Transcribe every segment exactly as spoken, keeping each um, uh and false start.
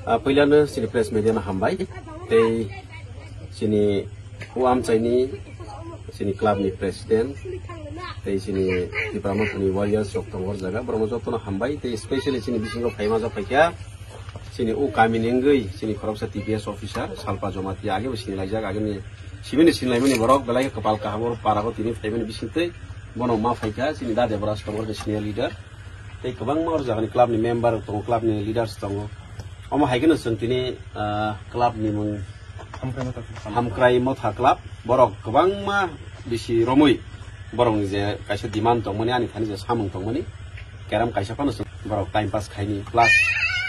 Ah, puilano chini press media no hambai. Tei chini o amchaini chini club ni president, tei chini Tipra Mothani warriors rok tongo o jaga. Borokno jotono hambai. Tei specially chini bisingo phaima jok phaikha chini o kami ni wngwi chini khoroksa T P S officer Salpa Jamatia, age bo sinilaijak, agini sibini sinilaimani borok belai kwpal kaham o para o tini phaimani bisingtwi bono ma phaikha chini da Debraj tongo senior leader. Tei kwbangma o jagani club ni member rok tongo, club ni leaders tongo. Omo hai kheno chwng tini, ah, club ni mung Hamkrai Motha Club. Borok kwbangma bisi romwi borokni je kaisa demand tongmani, ani thani je samung tongmani, keram kaisa phano chwng borok time pass khaini, plus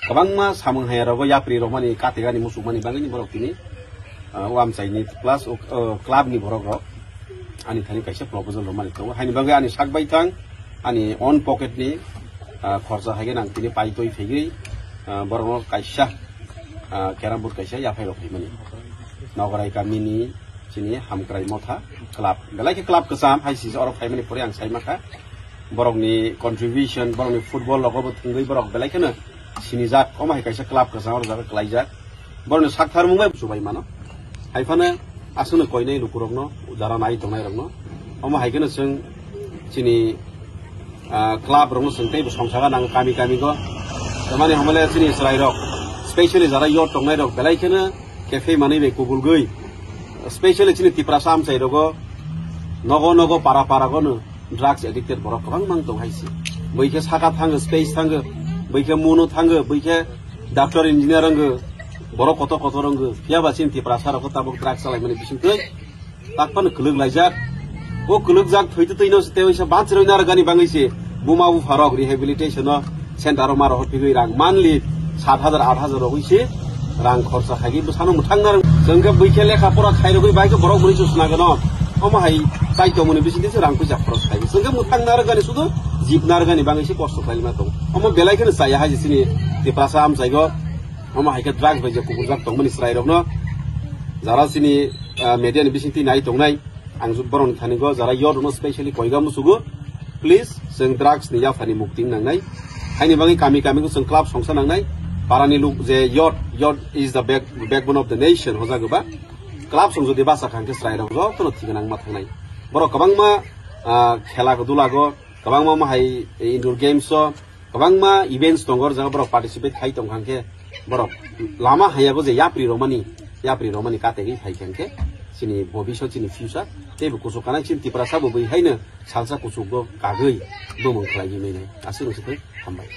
kwbangma samung haya rogo yapri romani, katigani, muchukmani bagwini borok tini, ah, o amchaini plus o, o club ni borok rok ani thani kaisa proposal romani tongo. Haini bagwi ani sak baithang, ani own pocket ni, ah, khorcha hai khe nang tini paitwi phegwi, ah, borokno kaisa, ah, carrom board kaisa yaphai rok phaimani. Nogorai kamini chini Hamkrai Motha Club. Belai khe club kwcham hai sijak oro phaimani pore ang sai makha. Borokni contribution, borokni football rogo bo thwngwi borok belai kheno sinijak. Omo hai kaisa club kwcham oro jaga kwlaijak. Borokni sakthar mung bai chubai mano. Hai phano aswkno koinai lukurokno, jara nai tongnai rokno. Omo hai kheno chwng chini, ah, club rokno chwng teibo songsaga nango kami kami go. Tamani hamale chini chwrai rok, specially jara youth tongnai rok belai kheno kefei manwi bai kubulgwi, specially chini Tiprasa amchai rogo nogo nogo para para gono drugs addicted borok kwbang mang tong hai se. Bui khe saka thango, space thango, bui khe muno thango, bui khe doctor engineer wnggo, borok kotor kotor wnggo. Phiya ba chini Tiprasa rok tabuk drugs chalaimani bisingtwi tak phano kwlwk laijak. O kwlwkjak thwi twi no se tei waisa bachiroi narwgani bagwi se buma bupha rok rehabilitation o center o ma rohor phigwi rang monthly sat hajar, aat hajar rogwi se rang khorcha khaigwi bwsano mwthang narwk. Chwng khe bui khe lekha pora khairogwi bai khe borok bwrwi se swnagano. Omo hai chai tongmani bisingtwi se rang puisa khorok khai. Chwng khe mwthang narwkani sudu jib narwkani bagwi se kosto khlaima tongo. Omo belai kheno chaya hai se chini Tiprasa amchaigo. Omo hai khe drugs bai je kukurjak tongmani chwrairokno jara chini, ah, media ni bisingtwi nai tongnai. Ang ju-, borokni thani go jara youth rokno specially koiga musugo. Please, chwng drugs ni yaphani mukti nangnai. Haini bagwi kami kami go chwng club songsa nangnai. Parani luk je youth, youth is the back-, backbone of the nation hojago ba. Club song jodi basa khang khe chwrairok jotono thik nang ma thangnai. Borok kwbangma, ah, khela dula go, kwbangma mo hai indoor games o, kwbangma events tongo, o jaga borok participate khai tong kha khe borok lama haya go je yapri romani, yapri romani kategwi phai kha khe chini bobisot, chini future teibo kuchuk kanai, chini Tiprasa bo bui haino salsa kuchuk go kagwi bumung khlai hinwi nai. Aswk wngsi thai, hambai.